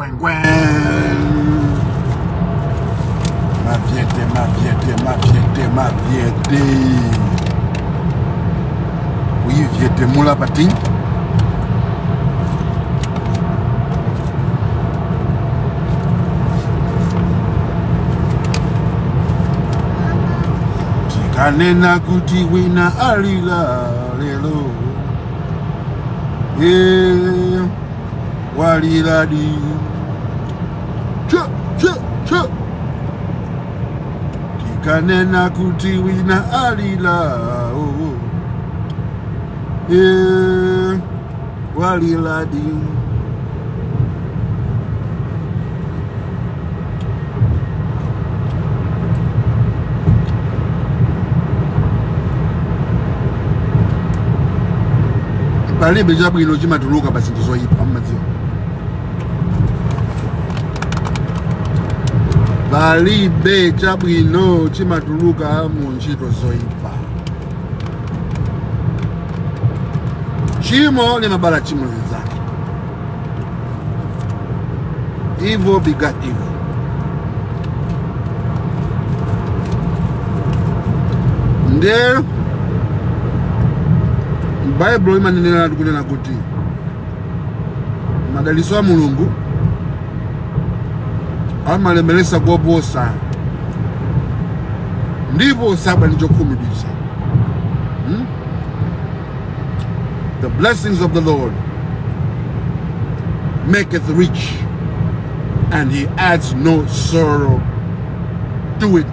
Gwen gwen. Mavyete, mavyete, mavyete, mavyete. Oui, vyete mula patin. Tikanena kuti wina alila lelo. Eh, walila di. Che, che, che. Tikanena kuti wina alila. Oh, oh. Eh, walila di. Palibe chabwino chimatuluka pa zinthu zoyipa mmadziwa. Palibe chabwino chimatuluka mu ntchito zoyipa. Chimo limabala chimo linzake. Evil begat evil. Ndiye Bible imanenera kunena kuti madaliso a Mulungu amalemelesa kuoposa ndipo saba ndichokhumudwitsa. The blessings of the Lord maketh rich, and he adds no sorrow to it.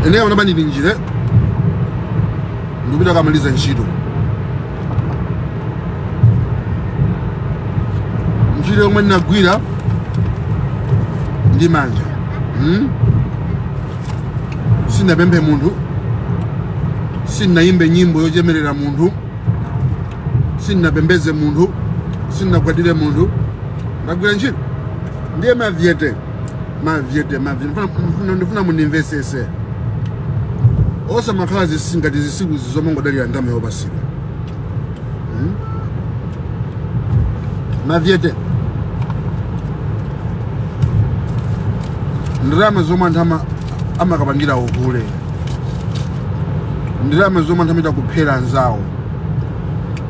Ene wana bani linjire ndupita kamaliza ntchito. Ntchito yomwe ndinagwira ndi manja. Sindinapemphe munthu, sindinayimbe nyimbo yochemerera munthu, sindinapembeze munthu, sindinagwadire munthu. Ndagwira ntchito. Ndiye mavyete, mavyete, mavyete. Ndifuna mundimvesese. Osa makhala zisingati zisiku zizomongodalira ndama yopasika. Mavyete. Ndalama zomwe anthu amakapangira uhule. Ndalama zomwe anthu amachita kuphera anzawo.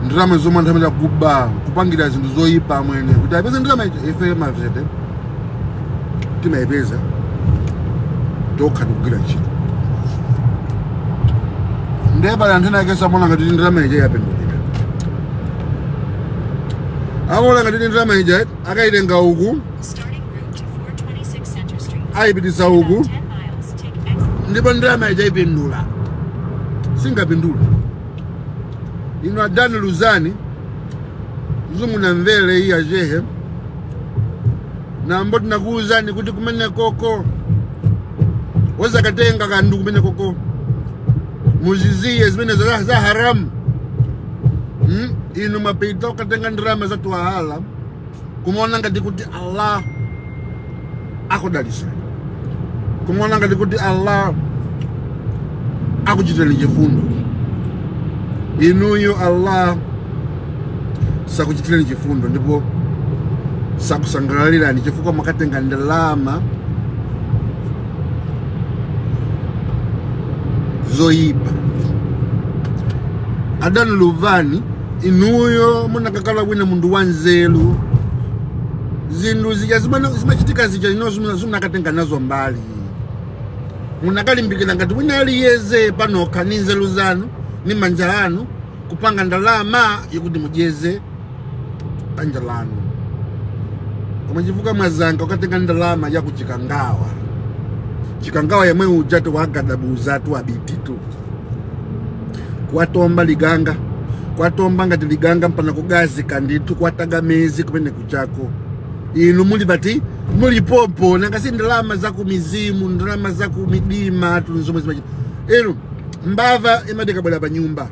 Ndalama zomwe anthu amachita kuba, kupangira zinthu zoyipa mwene. Kuti apeze ndalama ife mavyete. Timayipeza. Tokha tikugwira ntchito. Ndiye pali anthu ena ake samona ngati ndalama ija yapindulira. Amaona ngati ndalama ija akayitenga uku, ayipitisa uku, ndipo ndalama ija ipindula. Singapindula. Ino adani luzani, zumunamvere iyi ajehe, na mboti nakuwuzani kuti kumene koko, wozakatenga kandu kumene koko. Muzizie zimene za haramu. Inu mapita ukatenga ndirama za tuwahala, kumuona ngati kuti Allah akudalisa, kumuona ngati kuti Allah akuchitira chifundo. Inuyo Allah sakuchitirani chifundo ndipo sakusangalalirani chifukwa makatenga ndalama zoyipa. Adani luvani inuyo munakakala wina mundu wanzeru. Zinthu zija zimachitika zija ino zimunakatenga nazo mbali. Munakalimbikira ngati wina aliyeze panokha ni nzeru zanu ni manja anu kupanga ndalama yokuti mujeze banja lanu. Koma chifukwa mwazanga ukatenga ndalama ya kuchikangawa. Chikangawa yemwe ujatu wagadabuza tu abititu. Kwatomba liganga, kwatomba ngati liganga mpana kugazika ndithu kwataga mezi kumene kuchako. Inu muli pati muli popo nangasi ndalama za ku mizimu, ndalama za ku midima tu zomwe zimachita. Inu mbava imadikabwera pa nyumba.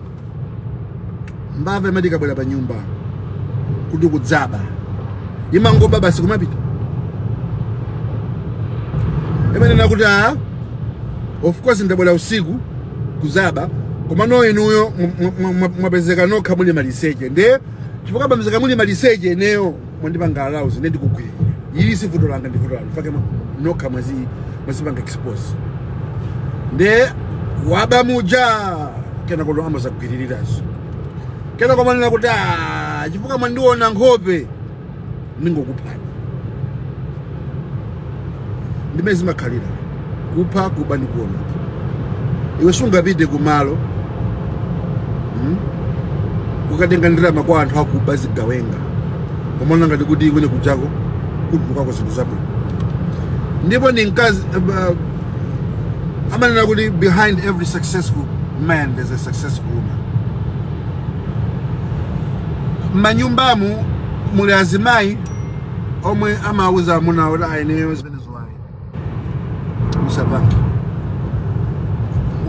Mbava imadikabwera pa nyumba kuti kudzaba. Imangoba basi kumapita. Imanena kuti a of course ndabwera usiku kuzaba koma no inuyo mwapezeka nokha muli maliseche nde chifukwa pamezeka muli maliseche eneyo mwandipanga allows ine ndikugwirira ili si vuto langa ndi vuto lanu fake nokha mwazipanga expose nde waba muja kena kono amazagwiririrazo kena komanena kuti chifukwa mwandiona nkhope ningokuphani ndimene zimakhalira kupha kuba ndi kuona iwe sungapite kumalo ukatenga ndalama kwa anthu akuba zigawenga komona ngati kuti iwene kuchako kutulukako zinthu zabwino ndipo ndi mkazi amanena kuti behind every successful man there's a successful woman. M'manyumbamu muli azimayi omwe amawuza amuna kuti ayeneyo zimenezo ayi musapange.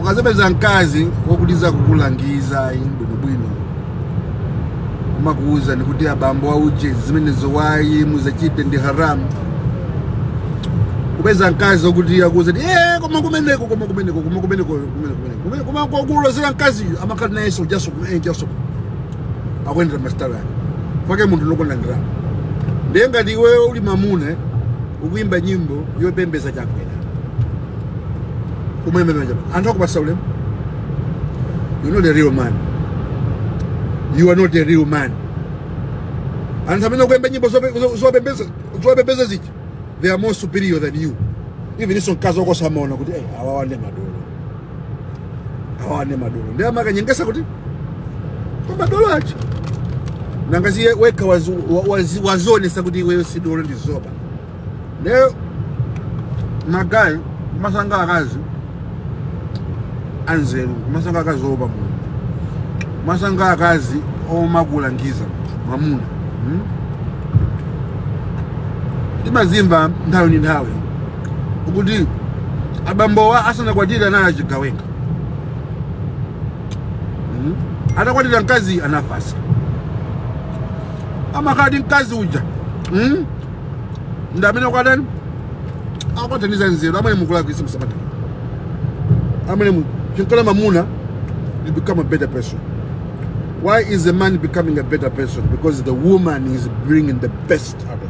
Ukazapeza mkazi wokuliza kukulangiza bwinobwino umakuuza nikuti abambo auje zimenezo wayi muzachite ndi haramu. Kupeza mkazi wokuti akuuza koma kumeneko koma kumeneko koma kumeneko kumeneko koma kukulozera mkazi amakhala nayenso jaso jaso akwendera masitala ake fake munthu lokonda ndalama. Ndiye ngati iweyo uli mamuna ukuyimba nyimbo yopembeza Chakwera kumwembeza Chakwera anthu akupasa ulemu. You're not a real man. You are not a real man. Anthu amene akuyimba nyimbo zopembeza zija they are more superior than you. Even iso mkazi wako samaona kuti awawa ndi madolo awawa ndi madolo ndiye amakanyengesa kuti madolo acho nangaziye weka wazonesa kuti iweyo si dolo ndi zoba. Leo magayi masanga akazi anzeru masanga akazi oba muno masanga akazi omakulangiza mwamuna ndimazimba nthawi ndi nthawi ukuti abambowa asanakwatira naye achigawenga atakwatira mkazi anafasa amakadi mkazi uja ndamene kwatani akwataniza nzeru amene mukulakwisa msabata amene chinkala mamuna you become a better person. Why is a man becoming a better person? Because the woman is bringing the best out of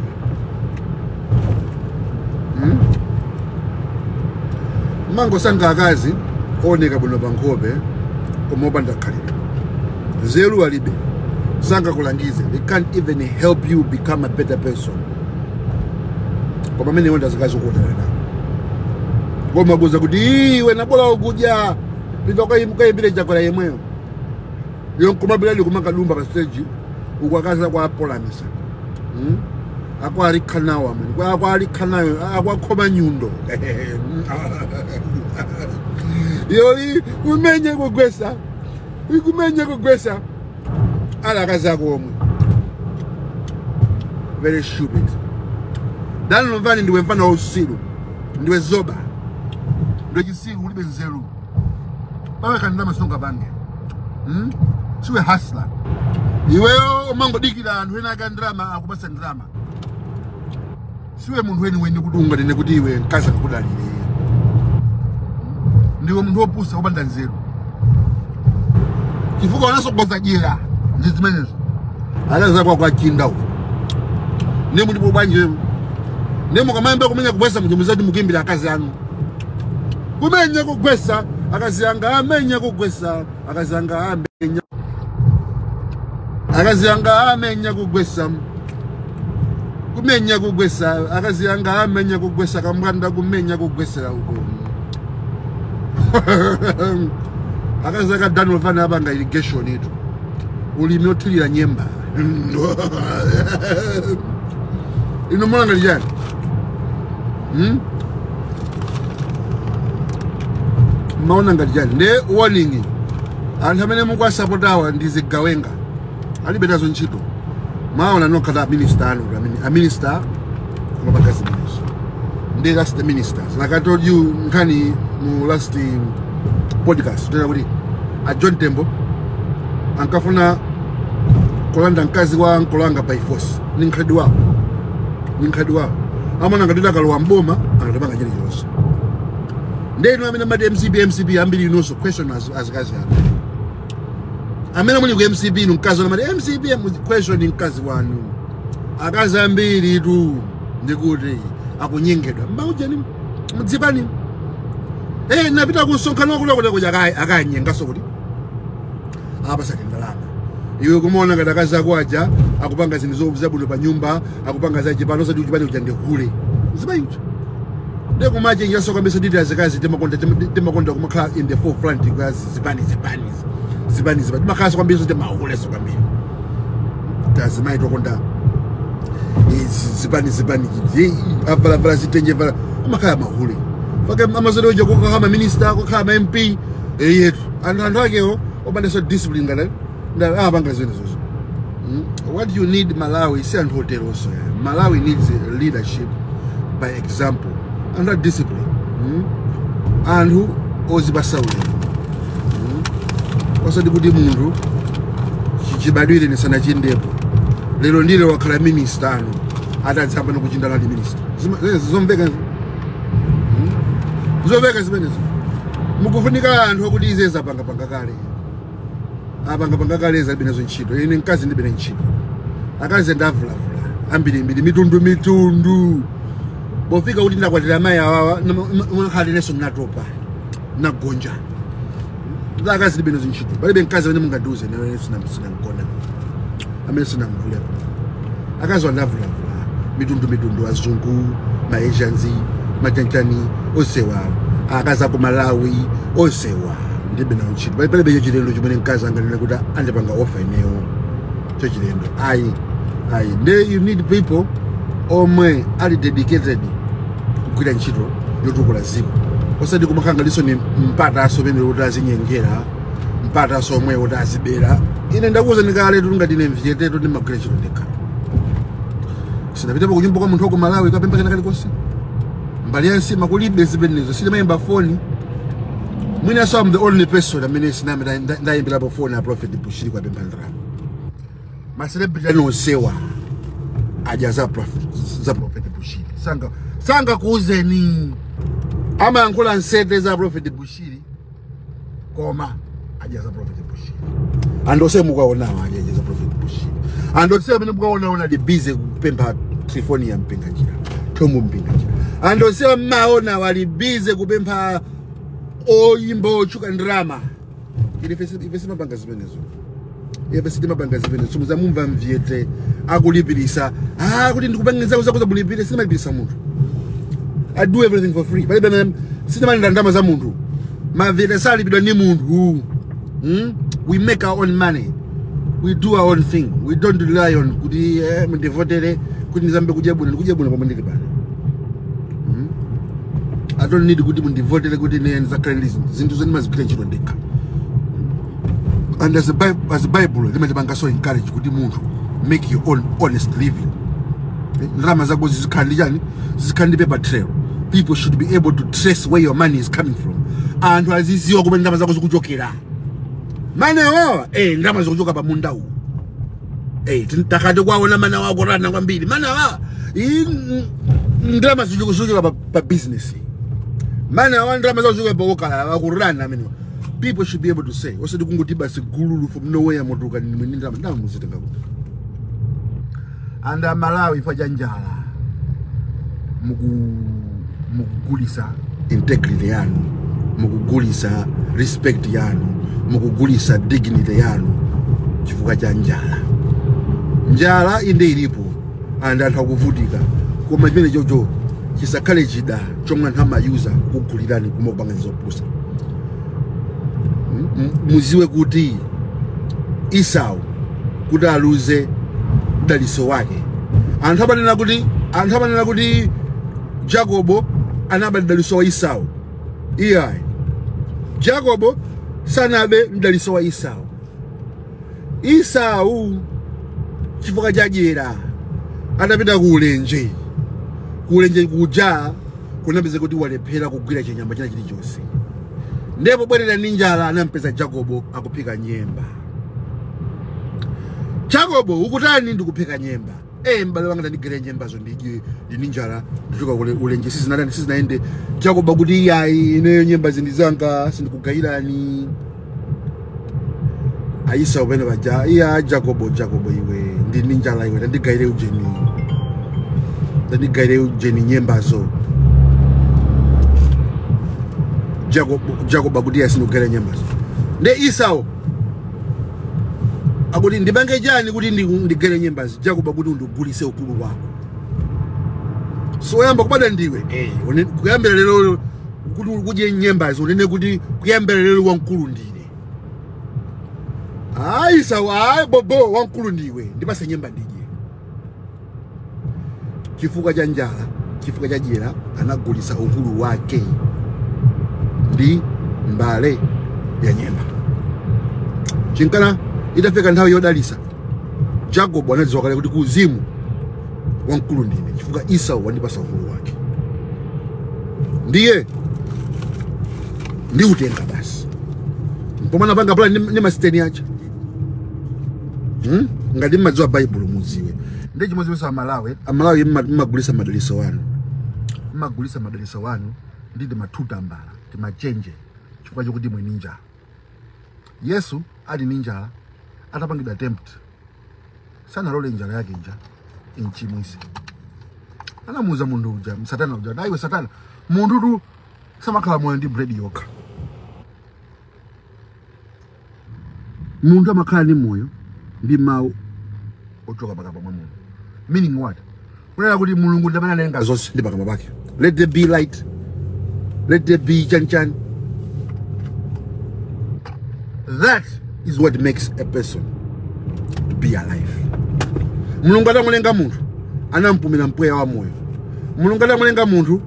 him. Mango sanga akazi oneka bwino pa nkhope koma opanda khalidwe nzeru alibe sanga kulangize. They can't even help you become a better person. Koma amene wenda zikazi kuonera koma kuza kuti iwe nabola ukudya pita ukayimbire Chakwera yemweyo yonkomabira likumanga pa stage ukwakaza kwa polamisa akwalikhanawo amene akwalikhanayo akwakhoma nyundo yoli kumenye kugwesa ikumenye kugwesa ala akazi ako omwe very stupid. Dan Luvani ndiwe mfana wa usiru ndiwe zoba ndiwe chisiru ulibe nzeru bawe kandama songa bange siwe hasla iweyo umangodikira anthu ena aka ndrama akupasa ndrama siwe munthu weniweni kuti unganene kuti iwe mkazi akakudalire ndiwe munthu wopusa wopanda nzeru chifukwa unasogoza jira ndi zimenezo akazi ako akuachinda uko ndiye mulipo bwanji ndiye mukamayamba kumenya kugwesa mujumuzati mukimbira akazi anu kumenya kugwesa akazi anga amenya kugwesa akazi anga amenya akazi anga amenya kugwesa kumenya kugwesa akazi anga amenya kugwesa kambwanda kumenya kugwesera uko akazi aka Dan Luvani abanga irrigation itu ulimi othirira nyemba ino mulanga lijani maona ngati chani nde warning anthu amene mukuwasapotawa ndi zigawenga alibe nazo ntchito maona nokhala minister anu a minister amapanga zimenezo nde that's the ministers. Like I told you nkhani mu last podcast tena kuti a John Tembo ankafuna kulanda mkazi wa nkulanga by force ni nkhadi wawo amana ngatita akalowa mboma angatapanga chilichonse. Ndenu amene amati MCP MCP ambiri inonso question azikazi anu. Amene muli ku MCP inu mkazi wanu amati MCP question mkazi wanu. Akazi ambiri tu ndikuti akunyengedwa. Mbaujeni mdzipani. Napita kusonkhano kula akanyengaso kuti apasati ndalama. Iwe kumona ngati akazi ako aja akupanga zinthu zabwino pa nyumba, akupanga za chipano osati kuchipani kuja ndihule. Zibayucha. Ndekumache kabisa nditi azikazi timakonda kumakhala in the forefront kwa zipani. Timakhala kwambiri timahule so kwambiri. Tazimayi tokonda zipani avala zitenje vala amakhala mahule. Fake amazolo uja kukhala minister, kukhala MP yetu. Anthu akewo obandeso discipline ngati apanga zinthu zozo. What you need Malawi si anthu oteroso. Malawi needs leadership by example and that discipline. Anthu ozipasa ulemu. Osati kuti munthu chibadwire nisanachindepo. Lero ndile wakhala minister anu atadzamba nokuchinda nali minister. Zomveka zomveka zimenezo. Mukufunika anthu akuti izeza pangapanga kale. Apangapanga kale zalibe ntchito. Ine mkazi ndibe ntchito. Akazi ndavulavula ambirimbiri mitundu. Bofika kuti ndakwatira mayi awawa munkhale neso natopa nagonja. Akazi ndibe ntchito. Palibe mkazi amene mungaduze naye sinamkona. Amene sinamvulepo. Akazi ndavulavula mitundu azungu, ma Asians, machanchani osewa. Akazi ku Malawi osewa. Ndibe na ntchito. Palibe chilendo chimene mkazi anganene kuti andipanga offer ineyo. Chilendo. Ayi. There you need people omwe ali dedicated kugwira ntchito yotukula ziko. Osati kumakhanga liso ni mpata aso pene kuti azinyengera, mpata aso omwe kuti azibera. Ine ndakuwuza ndikale ngati ine mvyetetu ndimagwira ntchito ndekha. Sinapitapo kunyumba kwa munthu wa ku Malawi kapemba kena kalikonse. Mbali ya nsima kulibe zimenezo, sindimayimba foni. Mwina so I'm the only person amene siname ndayimbirapo foni a Prophet Bushiri kwapempha ndalama. Ma celebrity anosewa aja za Prophet Bushiri. Sanga kuuzeni. Amayankhula nsete za Prophet Bushiri koma aja za Prophet Bushiri. Andose mukaonawo aja za Prophet Bushiri. Andose amene mukaonaona ndi busy kupempha telefoni ya Mpinganjira. Tomu Mpinganjira. Andose maona wali busy kupempha oyimba ochuka ndrama. Ife mabanga zimenezo. Ife mabanga zimenezo. Muzamumva mvyete akulipirisa. Kuti ndikupangiriza zakuza bulipire simalipirisa munthu. I do everything for free. Palibe sindimalira ndalama za munthu. Mavyete salipidwa ni munthu. We make our own money. We do our own thing. We don't rely on kuti mundivotere kuti ndizambe kudya bwino ndikudya bwino pomwe ndili pano. I don't need kuti mundivotere kuti ine ndizakhale ndi zinthu zondimazigwira ntchito ndekha. And as a Bible, limatipanga so encourage kuti munthu make your own honest living. Ndalama zako zizikhala ndi chani? Zizikhala ndi paper trail. People should be able to trace where your money is coming from. Anthu aziziwa kumene ndalama zako zikuchokera. Mane wawa, ndalama zikuchoka pa munda uwu. Takati kwaona mana wako rana kwambiri. Mana wawa, ndalama zikuchoka pa business. Mana wawa ndalama zikuchoka pa wakala, wakurana amene. People should be able to say, osati kungoti basi gululu from nowhere motoka ni mwini ndalama ndalama muzitenga kuti. And Malawi ifa njala mukugulisa integrity yanu, mukugulisa respect yanu, mukugulisa dignity yanu chifukwa cha njala. Njala inde ilipo and anthu akuvutika. Koma chimene chocho chisakhale chida chomwe anthu amayuza kugulirani kumapanga zopusa. Muziwe kuti Esau kuti aluze mdaliso wake. Anthu amanena kuti Jacobo anaba mdaliso wa Esau. Iyayi. Jacobo sanabe mdaliso wa Esau. Esau chifukwa cha dyera atapita ku ulenje. Ku ulenje kuja kunapeza kuti walephera kugwira chinyama china chilichonse. Ndipo bwerera ndi njala anampeza Jacobo akuphika nyemba. Jacobo ukutani ndikuphika nyemba. M'bale wanga tandigere nyembazo ndidye ndini njala ndichoka ulenje sizinatani sizinaende. Jacob akuti iyayi ineyo nyemba zindizanga sindikugayirani. Aisau pene paja iya Jacobo Jacobo iwe ndini njala iwe tandigayire ujeni. Tandigayire ujeni nyembazo. Jacob akuti iyayi sindikugayira nyembazo. Nde Esau akuti ndibange jani kuti ndigere nyembazi. Jacob akuti ndigulise ukulu wako. So yamba kubada ndiwe. Kuyambira lero kuti kudye nyembazi unene kuti kuyambira lero wankulu ndine. Ayi sawa ayi bobo wankulu ndiwe ndipase nyemba ndidye. Chifukwa cha njala, chifukwa cha jera anagulisa ukulu wake ndi mbale ya nyemba. Chinkana itafika nthawi yodalisa Jacob anadziwa kale kuti kuzimu wankulu ndine chifukwa Esau wandipasa ukulu wake. Ndiye ndiutenga basi. Mpomana panga plan ni masiteni acha. Ngati mmadziwa Bible mudziwe. Ndiye chimodzimodzi Amalawi, Amalawi mmagulisa madaliso wanu. Mmagulisa madaliso wanu ndi matuta mbala, timachenje chifukwa chokuti mwe ninja. Yesu ali ninja atapangidwa attempt. Sanalole njala yake nja inchimwise. Anamuuza mundu uja, satana uja, na iwe satana, mundu samakhala moyo ndi bread yokha. Mundu amakhala ndi moyo ndi mawu ochoka pakamwa mwa Mulungu. Meaning what? Kunena kuti Mulungu ndi amene analenga zonse ndi pakamwa pake. Let there be light. Let there be chan chan. That is what makes a person to be alive. Mulungu atamulenga munthu anampumira mpweya wa moyo. Mulungu atamulenga munthu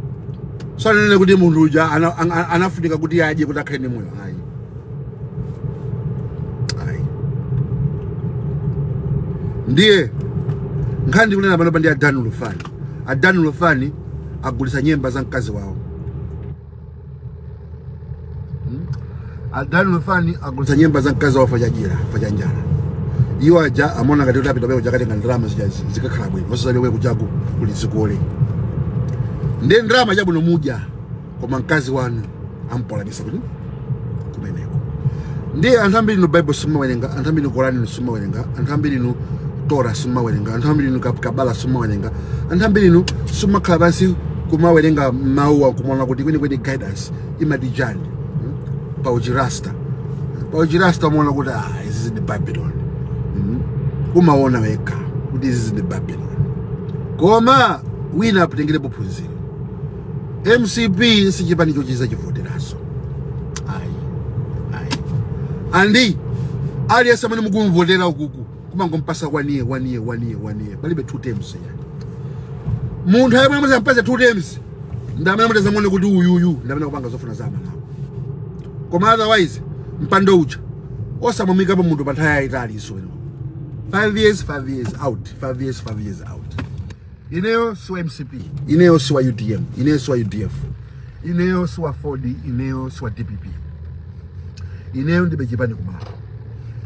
sananene kuti munthu uja anafunika kuti adye kuti akhale ndi moyo. Ayi. Ayi. Ndiye nkhani kunena pano ndi Adani Lufani. Adani Lufani agulisa nyemba za mkazi wawo. Adani Lufani agulisa nyemba za mkazi wawo fachajira, fachanjala. Iwo aja amona ngati kuti apita peko chakatenga ndalama zikakhala bwino. Osazaliwe kuchaku kulizikole. Ndiye ndalama chabwino mudya koma mkazi wanu ampolanisa kuti kumeneko. Ndiye anthu ambiri inu Bible simumawerenga, anthu ambiri inu Korani simumawerenga, anthu ambiri inu Torah simumawerenga, anthu ambiri inu Kabbalah simumawerenga, anthu ambiri inu simumakhala pansi kumawerenga mawu kumaona kuti kwenikweni guidance imati chani. Pauchirasta. Pauchirasta umaona kuti izi ndi Babylon. Umaona wekha kuti izi ndi Babylon. Koma wina aputengerepo phunziro. MCP sichipani chochiza chivoteraso. Ayi. Ayi. Andi aliyense amene mukumvotera ukuku kumangompasa 1 year, 1 year, 1 year, 1 year. Palibe 2 terms ya. Munthu amene muzampasa 2 terms ndi amene mutazamuone kuti uyuyu ndi amene akupanga zofuna za Amalawi. Koma otherwise mpando uja osamumikapo munthu pa nthawi yayitali iso ino. 5 years, 5 years out, 5 years, 5 years out. Ineyo siwa MCP, ineyo siwa UTM, ineyo siwa UDF, ineyo siwa 4D, ineyo siwa DPP. Ineyo ndibe chipani kumalo.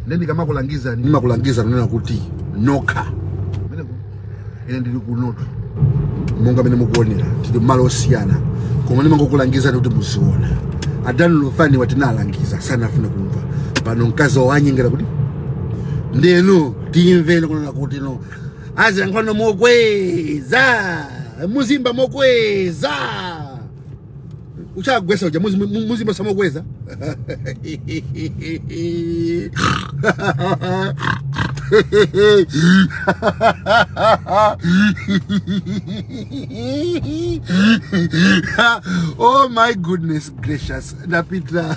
Ndi ndikamakulangiza, ndimakulangiza kunena kuti nokha. Ine ndili kunoto. Monga mene mukuonera, tili malo osiyana. Koma ndimangokulangiza kuti muziona. Adani Lufani watinalangiza sana afuna kumva. Pano mkazi wanyengera kuti ndenu timvene kunena kuti no. Azi ankhwano mokweza, muzimba mokweza. Uchagwesa uja muzimba samokweza. Oh my goodness gracious, Napita.